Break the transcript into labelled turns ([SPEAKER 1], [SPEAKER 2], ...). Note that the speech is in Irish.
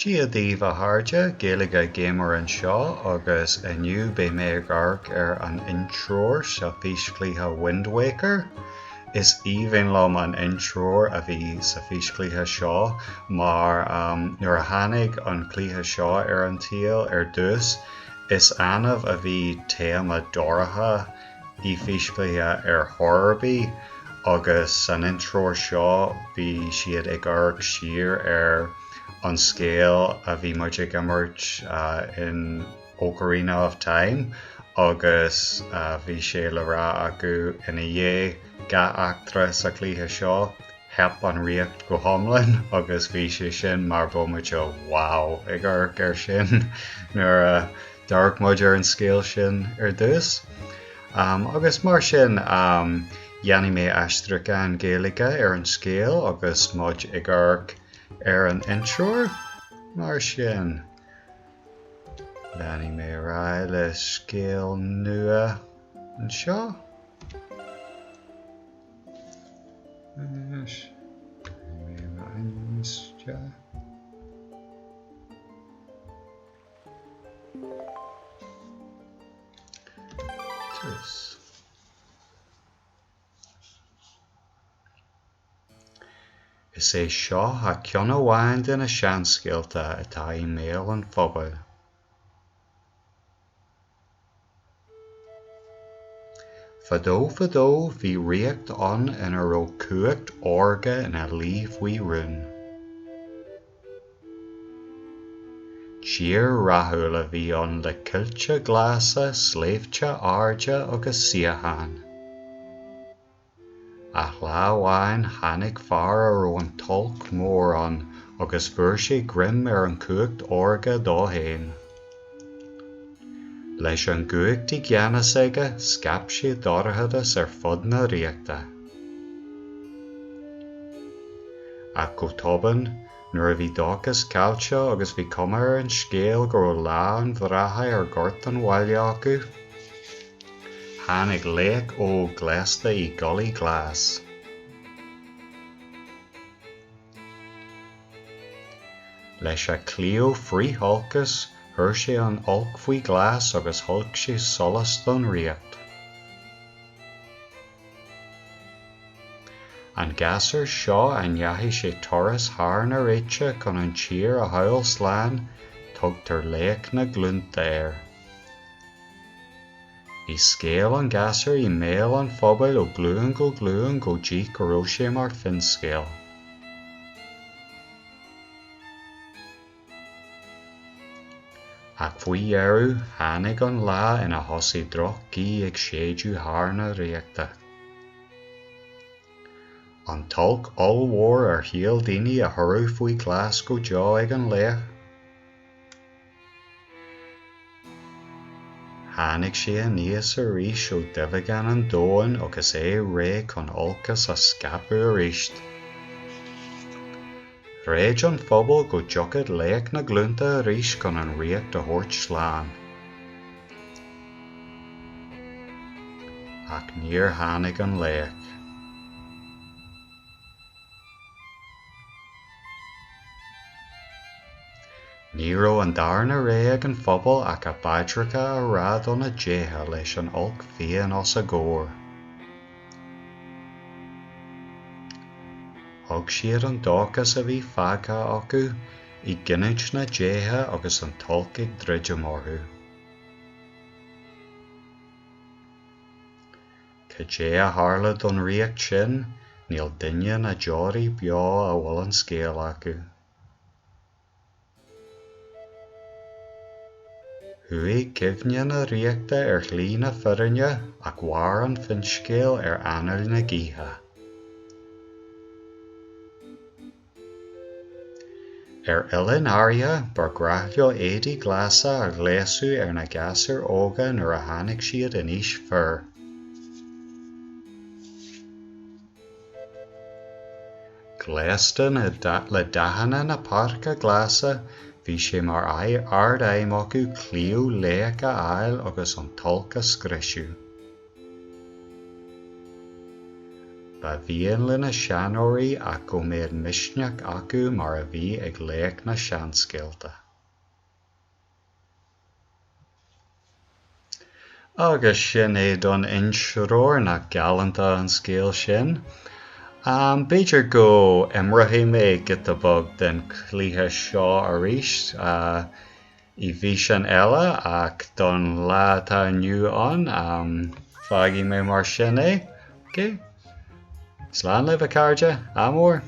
[SPEAKER 1] Dia daoibh a chairde, Gaeilge Gamer anseo agus inniu beidh mé ag amharc ar an intreoir sa físchluiche Wind Waker. Is aoibhinn liom an intreoir a bhí sa físchluiche seo mar nuair a tháinig an cluiche seo ar an tsaol ar dtús is annamh a bhí téama dorcha i bhfíschluiche ar chor ar bith agus san intreoir seo bhí siad ag amharc siar ar an scéal a bhí muid ag imirt in Ocarina of Time agus bhí sé le rá acu ina dhiaidh gach eachtra sa chluiche seo theip an ríocht go hiomlán agus bhí sé sin mar bomaite wow ag amharc air sin nuair a D'amharc muid ar an scéal sin ar dtús. Agus mar sin, dhéanfaidh mé aistriúchán Gaeilge ar an scéal agus muid ag amharc ar an intreoir. Mar sin, leanfaidh mé ar aghaidh le scéal nua anseo. Anois, cuirfidh mé m'ainm isteach. Tús. Is é seo ach ceann amháin de na seanscéalta atá i mbéal an phobail. Fadó fadó bhí ríocht ann ina raibh cumhacht órga ina luí faoi rún. Tír rathúil a bhí ann le coillte glasa, sléibhte arda agus síocháin. Ach lá amháin tháinig fear a raibh an t-olc mór ann agus fuair sé greim ar an chumhacht órga dó féin. Leis an gcumhacht i gceannas aige scaip sé dorchadas ar fud na ríochta. Ach go tobann, nuair a bhí dóchas caillte agus bhí cuma ar an scéal go raibh lá an bhratha ar ghort an bhaile acu, Tháinig laoch óg gléasta i gculaith ghlas. Leis a chlaíomh frith-olcais, chuir sé an olc faoi ghlas agus thug sé solas don ríocht. An gasúr seo a ndeachaigh sé turas thar na réite chun an tír a fháil slán, tugtar Laoch na Glúnta air. Bhí scéal an ghasúir i mbéal an phobail ó ghlúin go glúin go dtí go raibh sé mar finscéal. Ach faoi dheireadh, tháinig an lá ina thosaigh droch-ghaoth ag séideadh thar na ríochta. An t-olc ollmhór ar shaol daoine a cuireadh faoi ghlas go deo ag an laoch. Tháinig sé aníos arís ó duibheagán an domhain agus é réidh chun olcas a scaipeadh arís. Throid an pobal go dtiocfadh Laoch na Glúnta arís chun an ríocht a thabhairt slán. Ach níor tháinig an laoch. Ní raibh an darna rogha ag an phobal ach a bpaidreacha a rá do na déithe leis an olc fiáin os a gcomhair. Thug siad an dóchas a bhí fágtha acu i gcinniúint na ndéithe agus an t-olc ag druidim orthu. Cad é a tharla don ríocht sin, níl duine ná deoraí beo a bhfuil an scéal acu. Chuaigh cuimhne na ríochta ar shlí na fírinne ach mhair an finscéal ar anáil na gaoithe. Ar oileáin áirithe, ba ghnách leo éadaí glasa a ghléasadh ar na gasúir óga nuair a tháinig siad in aois fir. Gléasta le dathanna na páirce glasa, bhí sé mar ard-aidhm acu claíomh laoich a fháil agus an t-olc a scriosadh. Ba mhian lena seanóirí ach go mbeadh misneach acu mar a bhí ag laoch na seanscéalta. Agus sin é don intreoir, nach galánta an scéal sin? B'fhéidir go imreoidh mé giota beag den chluiche seo arís i bhfíseán eile ach don lá atá inniu ann, fágfaidh mé mar sin é. Ok. Slán libh a chairde, ádh mór!